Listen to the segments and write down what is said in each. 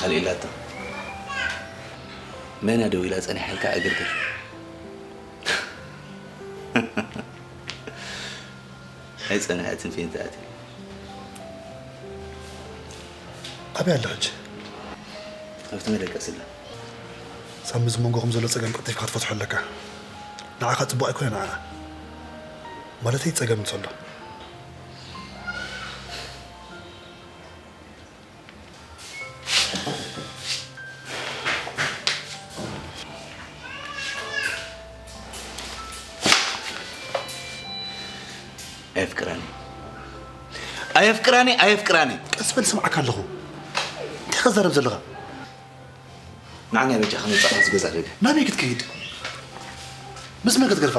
ኣልኢላታ። መን እያ ደዊላ ጸኒሓልካ ዕግርግር? ኣይጸንሐትን ፌንት ኣትያ። ኣበይ ኣላ ሕጂ? ኣብቲ መደቀሲ ኣላ። ሳሚ፣ እዚ መንጎኹም ዘሎ ጸገም ቀልጢፍካ ክትፈትሖ ኣለካ። ንዓኻ ጽቡቕ ኣይኮነ ንዓኣ። ማለተይ ጸገም እንተሎ። ኣየፍቅራኒ። ኣየፍቅራኒ፣ ኣየፍቅራኒ። ቀስ በል፣ ስምዓካ ኣለኹ። እንታይ ከዛረብ ዘለኻ? ንዓና በጃ ከመይ ጻዕዳ ዝገዛ ደገ? ናበይ ክትከይድ? ምስ መን ክትገድፋ?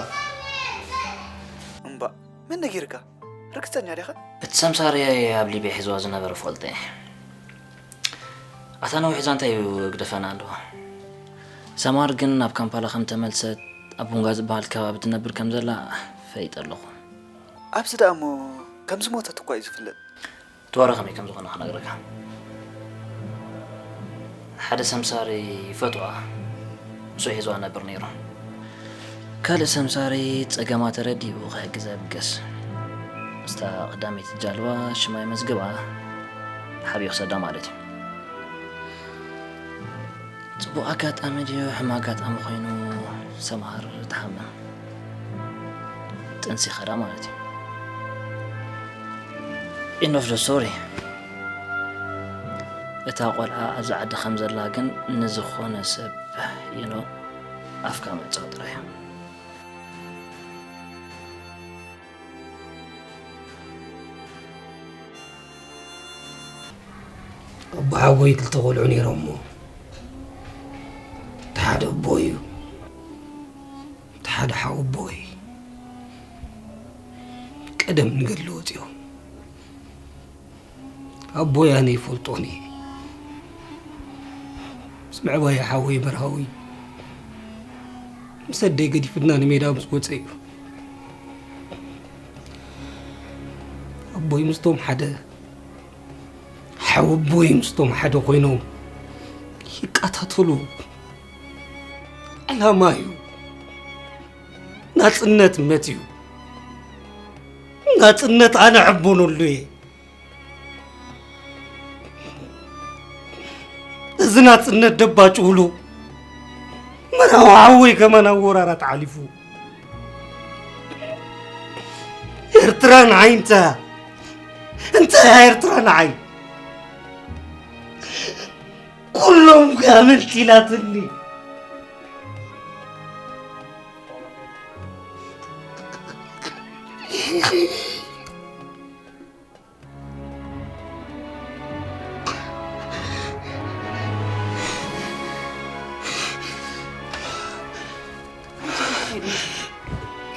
እምባእ፣ መን ነጊርካ? ርግጸኛ ዲኻ? እቲ ሰምሳሪ ኣብ ሊብያ ሒዝዋ ዝነበረ ፈልጠ እየ። ኣታ ነዊሕ ዛንታ እዩ ግደፈና ኣለዋ። ሰማር ግን ናብ ካምፓላ ከም ተመልሰት ኣብ ቡንጋ ዝበሃል ከባቢ ትነብር ከም ዘላ ፈሊጠ ኣለኹ። ኣብዚ ደኣ እሞ ከም ዝሞተት እኳ እዩ ዝፍለጥ። እቲ ወረ ከመይ ከም ዝኾነ ክነግረካ። ሓደ ሰምሳሪ ይፈትዋ፣ ምስኡ ሒዝዋ ነብር ነይሩ። ካልእ ሰምሳሪ ጸገማ ተረዲኡ ክሕግዛ ይብገስ። ምስታ ቀዳመይቲ ጃልባ ሽማ ይመዝግባ፣ ሓቢኡ ክሰዳ ማለት እዩ። ጽቡቕ ኣጋጣሚ ድዩ ሕማቕ ኣጋጣሚ ኮይኑ ሰምሃር ትሓምም። ጥንሲ ኸዳ ማለት እዩ። End of the story። እታ ቆልዓ ኣብዚ ዓዲ ከም ዘላ ግን ንዝኾነ ሰብ you know ኣፍካ ምዕጻው ጥራይ እዩ። ኣቦሓጎይ ክልተ ቆልዑ ነይሮሞ። እቲ ሓደ ኣቦይ እዩ፣ እቲ ሓደ ሓወቦይ። ቀደም ንገድሊ ወፂኦም። ኣቦይ ኣነ ይፈልጦን እየ። ምስ ምዕባይ ሓወይ መርሃዊ ምስ ኣደይ ገዲፍና ንሜዳ ምስ ወፀ እዩ። ኣቦይ ምስቶም ሓደ ሓወቦይ ምስቶም ሓደ ኮይኖም ይቃታተሉ። ዕላማ እዩ። ናጽነት መት እዩ። ናጽነት ኣነ ዕቦነሉ እየ። እዚ ናጽነት ደባጭውሉ መራዊ ሓወይ ከማን ኣብ ወራራት ሓሊፉ። ኤርትራ ንዓይ እንተ፣ እንተ ኤርትራ ንዓይ ኩሎም ጋመልቲ ኢላትኒ።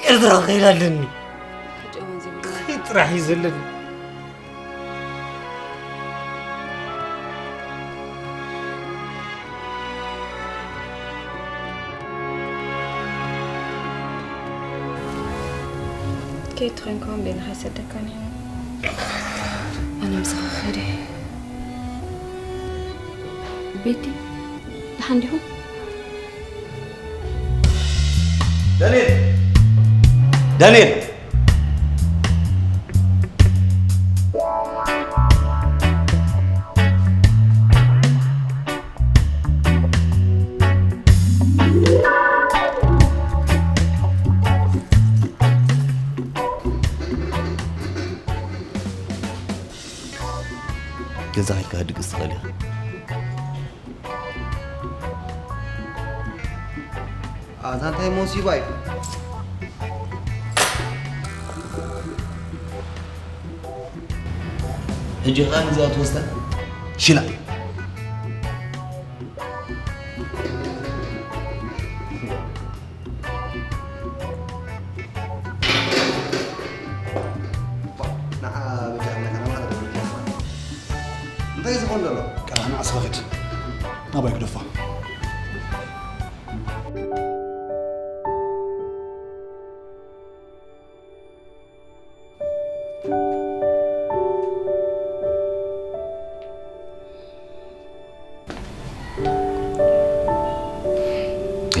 ኤርትራ ክኸይድ ኣለኒ። ክጨወን ዘይብሉ። ክኸይድ ጥራሕ እዩ ዘለኒ። ከይድ ተኾይንካ እውን ቤላ ኣይሰደካን እዩ። ኣነ ምሳኻ ክኸይድ እየ። ቤቲ፣ ደሓን ዲኹም? ዳንኤል! ዳንኤል! ገዛ ከድካ ክትድቅስ ትኽእል ኢኻ። ኣዛ እንታይ መሲባ እዩ? ሕጂ ኸኣ ነዚኣ ትወስዳ? ሽላ። ንዓ በጃ ኣለካ ናባኻ ደወልኩ። እንታይ ዝኾን ዘሎ? ቀላዕ ንዓ ስኻ ኽድ። ናባይ ግደፋ።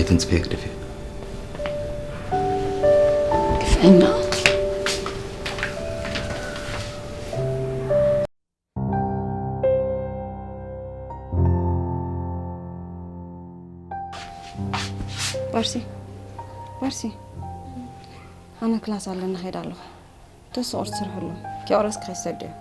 ትንጽበ ግደፊ። ግፍዕና። ባርሲ፣ ባርሲ፣ ኣነ ክላስ ኣለና፣ ኸይድ ኣለኹ። ተስቑር ትስርሕሉ። ኪኦረስ ክኸይሰድ እዩ።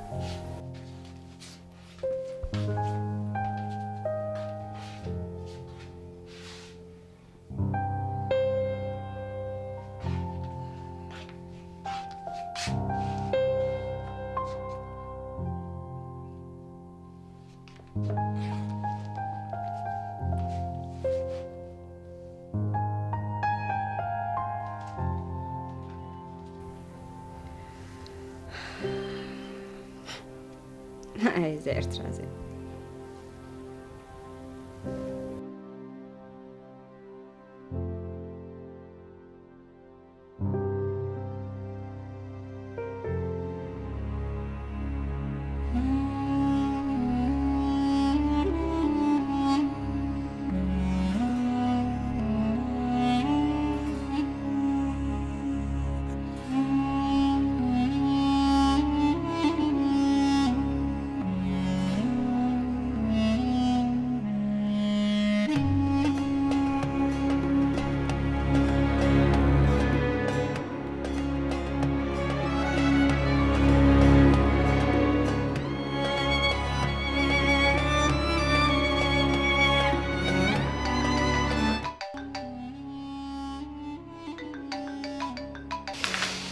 ኣይ፣ እዛ ኤርትራ እዚኣ።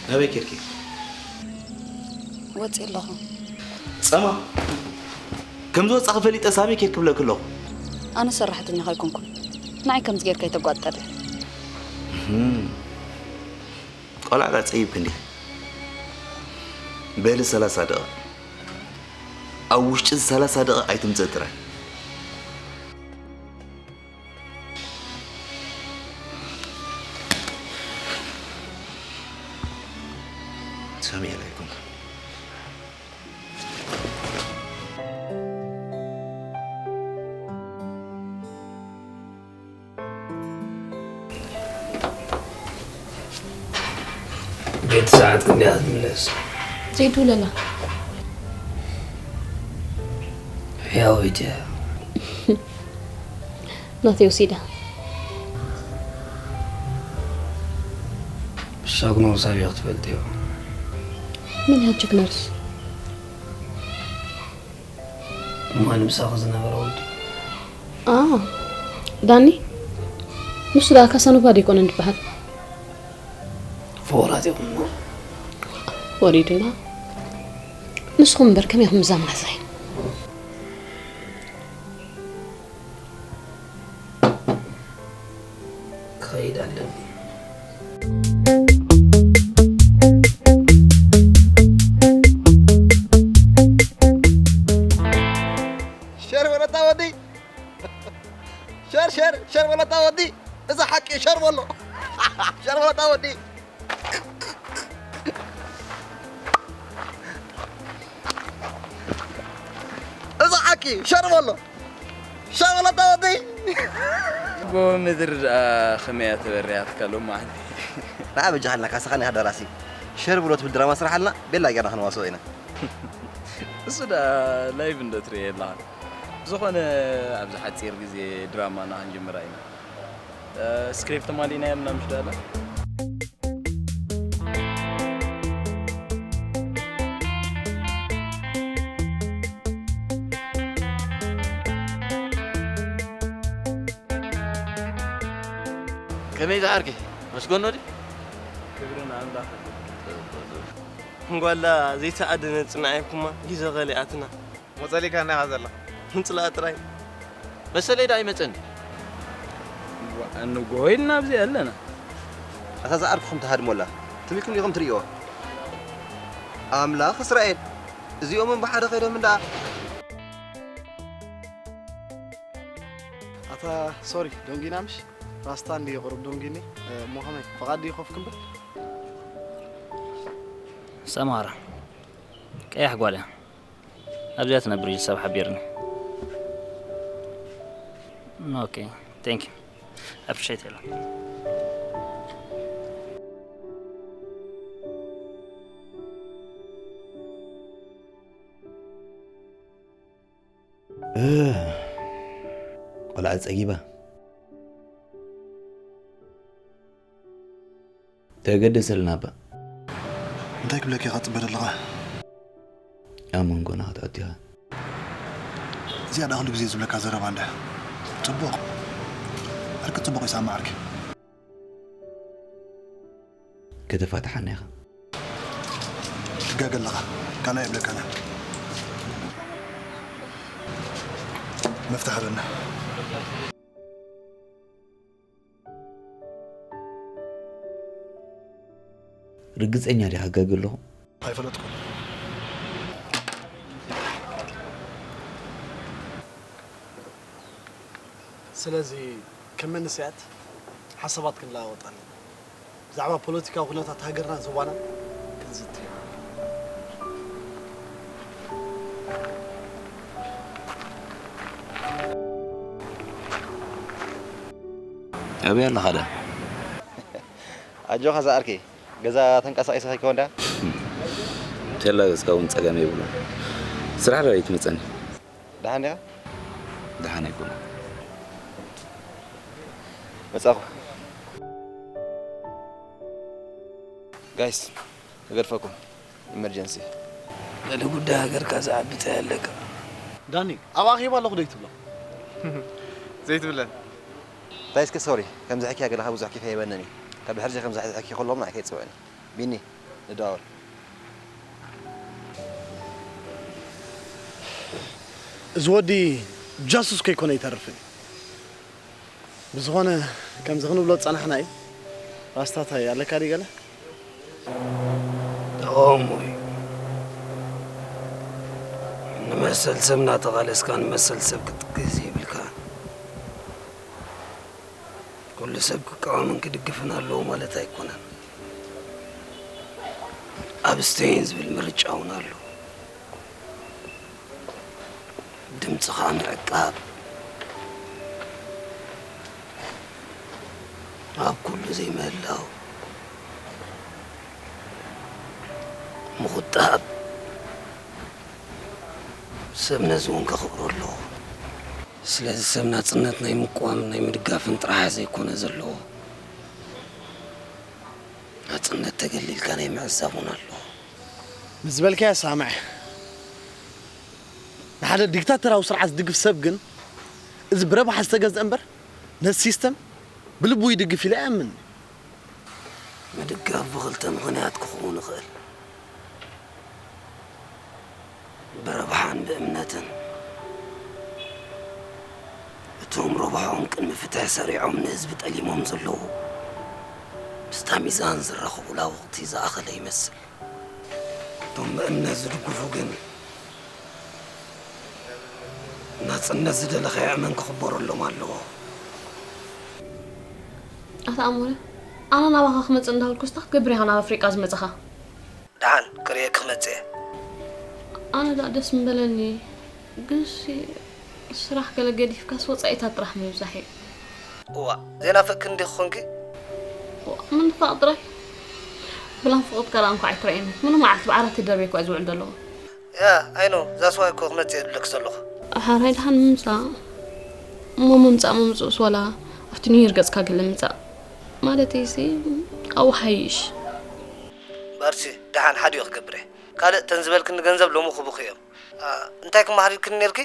ናበይ ኬድኪ? ወፂእ ኣለኹ። ጸማ፣ ከም ዝወጻኺ ፈሊጠ ሳሚ ኬድ ክብለኪ ኣለኹ። ኣነ ሰራሕተኛኻ ኣይኮንኩን። ንዓይ ከምዚ ጌርካ ኣይተጓጠለ። እህም። ቆልዓ ዳ ጸይብኪ እንዲኺ። በሊ ሰላሳ ደቂቕ። ኣብ ውሽጢ ሰላሳ ደቂቕ ኣይትምጸእ ጥራይ። ሰሚዐ ኣይኮንኩን። ቤት ሰዓት ክንደይ ክትምለስ? ዘይትውለላ። ሕያወይቲ እያ። ናተይ ወሲዳ። ብሳጉ ነውሳብ እያ ክትፈልጥዮ። መን እያ ችክ ነርስ? እሞ ንምሳኺ ዝነበረ ወዲ? ኣ፣ ዳኒ? ንሱ ደኣ ካሳኖቫ ዶ ኣይኮነን ዝበሃል? ፍቑራት ኢኹም እሞ? ወሪዱና። ንስኹም እምበር ከመይ ኢኹም እዛ መዓዛይ? ክኸይድ ኣለኒ። ሸር በለታ ወዲ። ሸር፣ ሸር፣ ሸር በለታ ወዲ። እዛ ሓቂ ሸር በሎ። ሸር በለታ ወዲ። እዛ ሓቂ ሸር በሎ። ሸር በለታ ወዲ። ጎ ምድር ደኣ ከመይ እያ ተበሪሃትካ ሎማዓንቲ? ንዓ በጃኻ ኢልና ካሳኻ ኒኻ ደራሲ። ሸር ብሎ ትብል ድራማ ስራሓልና፣ ቤላ ጌርና ክንዋስኦ ኢና። እሱ ደኣ ላይቭ እንዶ ትርእየ ኣለኻ። ብዝኾነ ኣብዚ ሓጺር ግዜ ድራማና ክንጅምራ ኢና። እ፣ ስክሪፕት ማሊናዮ ምናምን ሽዳላ። ከመይ ዝዓርኪ? መስገኖ ድዩ? ክብሪ ንኣምላኽ። ጓላ ዘይተኣደነ ጽናዕ ኢልኩማ ግዜ ኸሊኣትና። ሞጸሊካ እንዲኻ ዘለኻ። ምጽላእ ጥራይ። መሰለይ ደኣ ኣይመጸን። ዋ፣ እንጎ ኢልና ኣብዚ ኣለና። ኣታ ዝዓርኩኹም ትሃድሞላ። ትም ኢልኩም ዲኹም ትርእይዎ? ኣምላኽ እስራኤል፣ እዚኦምን ብሓደ ከይዶም እንዳ። ኣታ ሶሪ፣ ዶንጊና ምሽ? ራስታ እንድየ ቁሩብ ዶንጊኒ። እ፣ እሞ ከመይ? ፍቓድ ድዩ ኮፍ ክብል? ሰማራ፣ ቀያሕ ጓል እያ። ኣብዚኣ ትነብር ኢሉ ሰብ ሓቢርኒ። ኦኬ፣ ቴንክ ዩ። Appreciate it. እ፣ ቆልዓ ጸጊባ። ተገደሰልና እባ። እንታይ ክብለካ ኢኻ ትጽበ ዘለኻ? ኣብ መንጎና ክትኣቱ ኢኻ። እዚኣ ደኣ ኩሉ ግዜ ዝብለካ ዘረባ እንድያ። ጽቡቕ። ዕርቂ ጽቡቕ ይሰማዕ ዓርኪ። ከተፋትሓና ኢኻ። ትጋገ ኣለኻ። ካልኣይ እብለካና። መፍትሕ ሃበና። ርግጸኛ ዲኻ ክጋገ ኣለኹ? ኣይፈለጥኩን። ስለዚ ከም መንእሰያት ሓሳባት ክንለዋወጥ ኣለና። ብዛዕባ ፖለቲካዊ ኩነታት ሃገርናን ዞባናን ክንዝቲ። ኣበይ ኣለኻ ዳ? ኣጆኻ ዝዓርከይ፣ ገዛ ተንቀሳቒስኻ ኣይኮን ዳ? ቴላ ገጽካ እውን ጸገም የብሉ። ስራሕ ዶ ኣይትመጸኒ? ደሓን ዲኻ? ደሓን ኣይኮነ። መጻኹ። ጋይስ፣ ክገድፈኩም። ኢመርጀንሲ። ልዕሊ ጉዳይ ሃገርካ ዝዓቢ እንታይ ኣለካ? ዳኒ፣ ኣብ ኣኼባ ኣለኹ ዶ ይትብሎ? ዘይትብለን። እንታይ እስከ ሶሪ፣ ከምዚ ሕክያ ገለኻ ብዙሕ ኬፍ ኣይበንን እዩ። ካብ ድሕር ከምዚ ሕክያ ከሎም ንዓይ ከይጽውዕኒ። ቢኒ፣ ንደዋወል። እዚ ወዲ ጃሱስ ከይኮነ ይተርፍን እዩ። ብዝኾነ ከምዚ ክንብሎ ዝጸናሕና እዩ። ራስታታይ ኣለካ ድዩ ገለ? ተቓውሞ እዩ። ንመሰል ሰብ እናተቓለስካ ንመሰል ሰብ ክትግዝ የብልካን። ኩሉ ሰብ ክቃወምን ክድግፍን ኣለዎ ማለት ኣይኮነን። ኣብስተይን ዝብል ምርጫ እውን ኣሎ። ድምፅኻ ምዕቃብ፣ ኣብ ኩሉ ዘይምህላው ምቑጣብ፣ ሰብ ነዚ እውን ከኽብሮ ኣለዎ። ስለዚ ሰብ ናፅነት ናይ ምቅዋምን ናይ ምድጋፍን ጥራሕ ዘይኮነ ዘለዎ፣ ናፅነት ተገሊልካ ናይ ምዕዛብ እውን ኣለዎ። ንዝበልካዮ ሳምዐ። ንሓደ ዲክታተራዊ ስርዓት ዝድግፍ ሰብ ግን እዚ ብረብሓ ዝተገዝአ እምበር ነቲ ሲስተም ብልቡ ይድግፍ ኢሉ ኣይኣምን። ምድጋፍ ብኽልተ ምኽንያት ክኸውን ይኽእል። ብረብሓን ብእምነትን። እቶም ረብሓኦም ቅድሚ ፍትሒ ሰሪዖም ንህዝቢ ጠሊሞም ዘለዉ ምስታ ሚዛን ዝራኸቡላ ወቕቲ ዝኣኸለ ይመስል። እቶም ብእምነት ዝድግፉ ግን ናጽነት ዝደለኻዮ እመን ክኽበረሎም ኣለዎ። ኣታ ኣሞረ፣ ኣነ ናባኻ ክመጽእ እንዳበልኩ ስታ ክትገብር ኢኻ ናብ ኣፍሪቃ ዝመጽኻ። ደሓን ክርእየኪ ክመጽእ እየ። ኣነ ደኣ ደስ ምበለኒ፣ ግንሲ ስራሕ ገለ ገዲፍካስ ወጻኢታት ጥራሕ ምብዛሕ እዩ። እዋ ዘይናፍቅኪ እንዲኺ ኮንኪ? ምንፋቕ ጥራይ። ብላንፍቆትካ ደኣ እንኳዕ ኣይትረኣየኒ። ምሉእ መዓልቲ ብዓራት ተደርብየ እኳ እየ ዝውዕል ዘለኹ። ያ፣ I know፣ that's why እኮ ክመጽእ እየ ዝብለኪ ዘለኹ። ሓራይ ደሓን ምምጻእ እሞ ምምጻእ ምምጽኡስ ዋላ ኣብቲ ኒውዮር ገጽካ ገለ ምጻእ ማለተይሲ ኣብኡ ሓይሽ። በርሲ፣ ደሓን ሓዲኡ ክገብር እየ። ካልእ ተን ዝበልክኒ ገንዘብ ሎሚ ክቡኺ እዮም። ኣ፣ እንታይ ክመሃር ኢልክኒ ነይርኪ?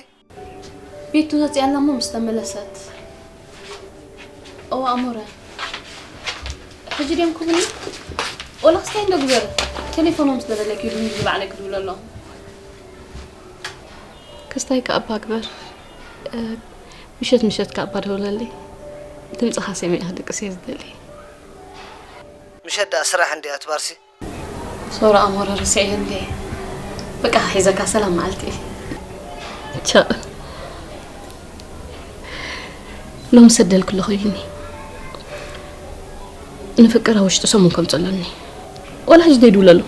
ቤቱ ወጺኣ ኣላ እሞ ምስ ተመለሰት። እዋ ኣሞረ፣ ሕጂ ድዮም ክብኒ? ወላ ክስታይ እንዶ ግበር። ቴሌፎኖም ምስ ደለለኪ ኢሉ ንግዲ ባዕለይ ክድውሎ ኣለኹ። ክስታይ ከኣባ ግበር። እ፣ ምሸት ምሸት ከኣባ ደውለለይ። ድምፅኻ ሰሚዐ ክድቅስ እየ ዝደሊ። ምሸት ደኣ ስራሕ እንድያ ትባርሲ? ሶራ ኣሞረ ርሲዐዮ እንዴ? በቃ ሒዘካ ሰላም መዓልቲ። ቻው። ሎሚ ሰደልኩ ኣለኹ ቢኒ። ንፍቅር ኣብ ውሽጢ ሰሙን ከምፀለኒ። ወላ ሕጂ ደይድውለሉ።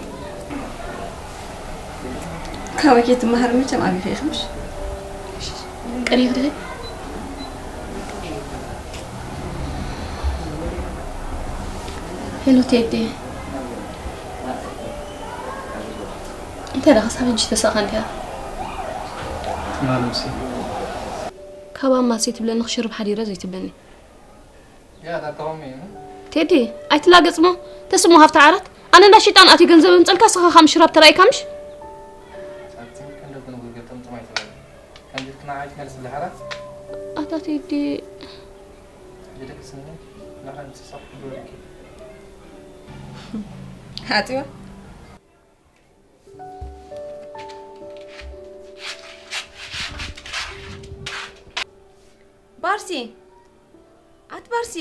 ካባይ ከይትመሃር መቸም ኣቢኺ ኢኺ ምሽ? ቀሪብ ድኺ? ሄሎ ቴዲ፣ እንታይ ደኣ ክሳብ ሕጂ ተሳእኻ እንዲኻ? ማለምሲ ካብ ኣማሲ ትብለኒ ክሽርብ ሓዲረ ዘይትብለኒ። ያ ዳታውም እዩ። ቴዲ፣ ኣይትላገጽ እሞ። ተስሞ ሃብቲ ዓራት፣ ኣነ እንዳ ሽጣን ኣትዩ ገንዘብ እምጸልካ፣ ስኻ ካብ ምሽራብ ተራእይካ ምሽ? ኣቲ ክንደ ግን ጉልገል ጥምጥም ኣይትበል። ከምዚ ክትናዓይ ትመልስ ብልሓራ? ኣታ ቴዲ። ይደቅስኒ። ንሓን ጽሳፍ ክብረልኪ። ሓጺዋ። ባርሲ፣ ኣት ባርሲ።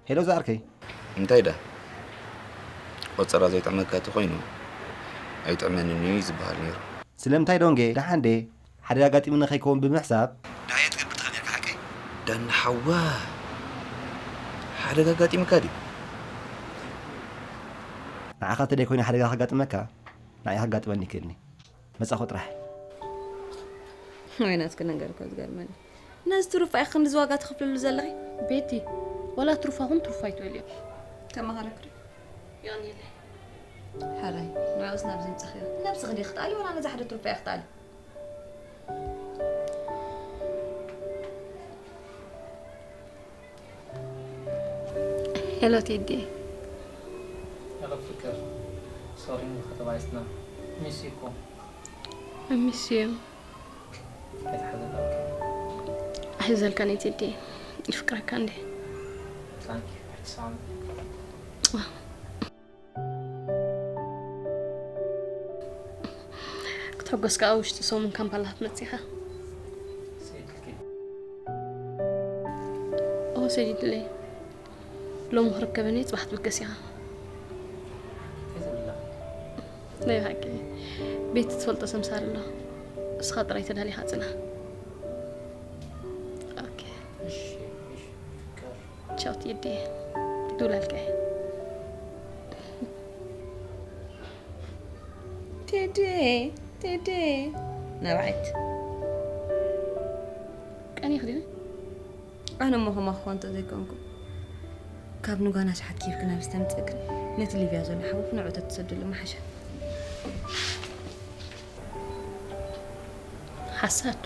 ሄሎ ዝኣርከይ። እንታይ ዳ? ቆጸራ ዘይጥዕመካ ተኾይኑ ኣይጥዕመንን እዩ ዝበሃል ነይሩ። ስለምንታይ ዶንጌ ደሓን ዴ ሓደጋ ኣጋጢሙኒ ከይከውን ብምሕሳብ። ዳየት ግን ብትኸን ኢልካ ሓቀይ። ዳኒ ሓዋ ሓደጋ ኣጋጢምካ ድዩ? ንዓኻ እንተደይ ኮይኑ ሓደጋ ከጋጥመካ ንዓይ ከጋጥመኒ ይክእልኒ። መጻኹ ጥራሕ። ወይ ናትኪ ነገር እኮ ዝገርመኒ። ነዚ ትሩፋ ኢኺ ክንድዚ ዋጋ ትኽፍልሉ ዘለኺ? ቤቲ፣ ዋላ ትሩፋኹም ትሩፋ ኣይትበልዮ። ተማሃረክሪ። የቕንየለይ። ሕራይ፣ ንዕኡስ ናብዚ ምጻኽዮ። ነብስኺ ዲኺ ክትኣሊ ዋላ ነዚ ሓደ ትሩፋ ኢኺ ክትኣሊ? ሄሎ ቴዲ። ሄሎ ፍቅር፣ ሶሪ እንዲ ከተባይስና። ሚስ እኮ። ሚስ ዩ። ከይተሓዘካ። ኣይሕዘልካን ቴዲ፣ ይፍቅረካ እንዴ። ታንክ ዩ። ኣይትስዓም። ክትሕጎስ ከዓ ውሽጢ ሰሙን ካምፓላ ክትመጽእ ኢኻ። ሰይድልኪ። ኦ ሰይድለይ፣ ሎሚ ክርከበኒ ጽባሕ ትብገስ ኢኻ። እንታይ ትብላ? ናይ ብሓቂ ቤቲ ትፈልጦ ሰምሳር ኣሎ። እስኻ ጥራይ ተዳሊኻ ጽና። ኦኬ። እሺ፣ እሺ፣ ፍቅር። ቻው ቴዲ። ክድውለልካ እየ። ቴዲ፣ ቴዲ፣ ናብዓት። ቀኒኽ ድዩ? ኣነ እሞ ከማኹ እንተዘይኮንኩ፣ ካብ ንጓና ሸሓት ኬፍኪ ናብ ዝተምጸክን፣ ነቲ ሊብያ ዘሎ ሓወፍ ንዑ ተትሰድሉ ምሓሸ። ሓሳድ።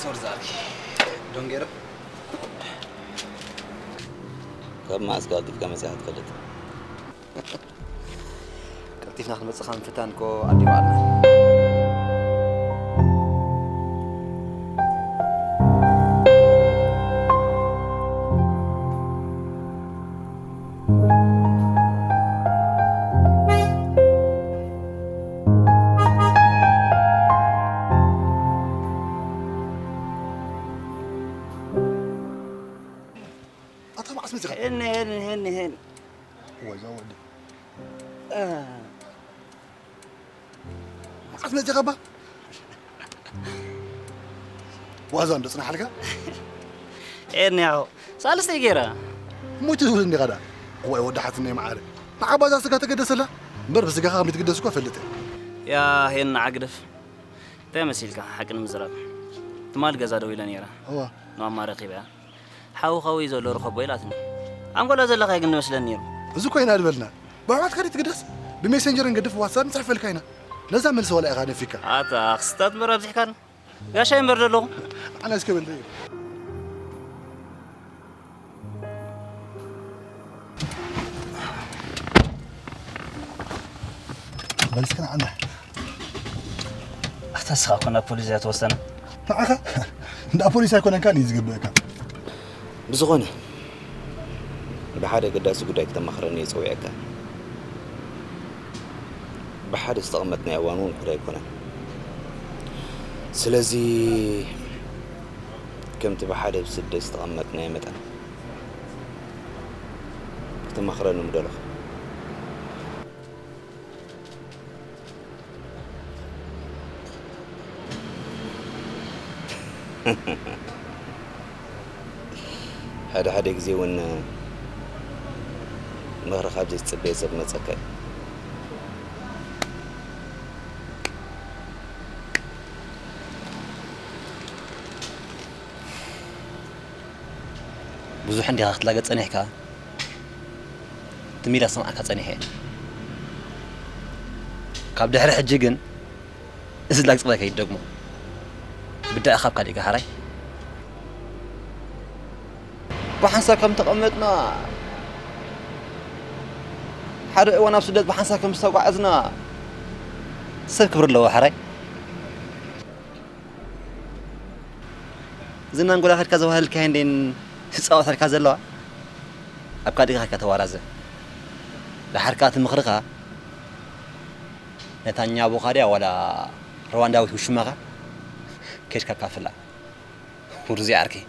ሶሪ ዛርኪ ዶንጌሮ። ካብ መዓስ ቀልጢፍካ መጺኻ ትፈልጥ? ቀልጢፍና ክንመጽእ ካብ ምፍታን እኮ ኣዲኡ ኣልና። ኣታ መዓስ መጺኻ? ሄኒ ሄኒ ሄኒ ሄኒ ወይ ዛ ወዲ እ፣ መዓስ መጺኻ ባ? ዋዛ እንዶ ጽናሓልካ? ሄኒ ያው ሳልስተይ ገይረ ሞይቱ ዝብል እንዲኻ ዳ? እዋይ ወዲ ሓትነይ መዓረ። ንዓባዛ ስጋ ተገደሰላ እምበር ብስጋኻ ከም ትግደስ እኮ እፈልጥ እየ። ያ ሄኒ ዓግደፍ እንታይ መሲልካ ሓቂ ንምዝራብ ትማል ገዛ ደው ኢለ ነይረ እዋ ንማማ ረኺበያ ሓውኻ ወይ ዘሎ ርኸቦ ኢላትኒ። ኣንጎላ ዘለኻ ግን መስለኒ ነይሩ። እዚ ኮይና ዝበልና። ብኣሕዋትካ ድዩ ትግደስ? ብሜሴንጀር ንገድፍ ዋትሳፕ ንጽሕፈልካ ኢና። ነዛ መልሲ ዋላ ኢኻ ነፊካ። ኣታ ክስታት እምበር ኣብዚሕካን። ጋሻይ እምበር ዘለኹ። ኣነ እስከ በል እንታይ እዩ? በል እስከ ንዓና። ኣታ ንስኻ እኮ ናብ ፖሊስ እያ ትወስደና። ንዓኻ እንዳ ፖሊስ ኣይኮነንካን እዩ ዝግብእካ። ብዝኾነ፣ ብሓደ ኣገዳሲ ጉዳይ ክተማኽረኒ እየ ጸዊዐካ። ብሓደ ዝተቐመጥናዮ እዋን እውን ውሑድ ኣይኮነን። ስለዚ፣ ከምቲ ብሓደ ብስደት ዝተቐመጥናዮ መጠን፣ ክተማኽረኒ ምደለኹ። ሓደ ሓደ ግዜ እውን ምኽሪ ካብ ዘይትጽበዮ ሰብ መጸካ እዩ። ብዙሕ እንዲኻ ክትላገጽ ጸኒሕካ፣ ትም ኢለ ክሰምዓካ ጸኒሐ እየ። ካብ ድሕሪ ሕጂ ግን እዚ ላግጺ ብላይካ ይደግሞ። ብዳኣ ካብ ካልእ ጋር ሓራይ። ብሓንሳብ ከም ተቐመጥና፣ ሓደ እዋን ኣብ ስደት ብሓንሳብ ከም ዝተጓዕዝና፣ ሰብ ክብሪ ኣለዎ ሓራይ። ዝናን ጎላ ከድካ ዘዋህልካ እንዴን ትጻወተልካ ዘለዋ፣ ኣብ ካልእ ጋር ከድካ ተዋራዘ። ድሓር ከኣ እቲ ምኽርኻ ነታ ኛቦኻ ድያ ዋላ ሩዋንዳዊት ውሽማኻ ከድካ ካፍላ። ውርዙይ ዓርከይ፣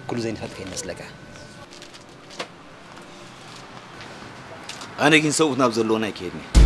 ኩሉ ዘይንፈልጥ ከይመስለካ። ኣነ ግን ሰብኡት ናብ ዘለዉና ኣይክሄድን እየ።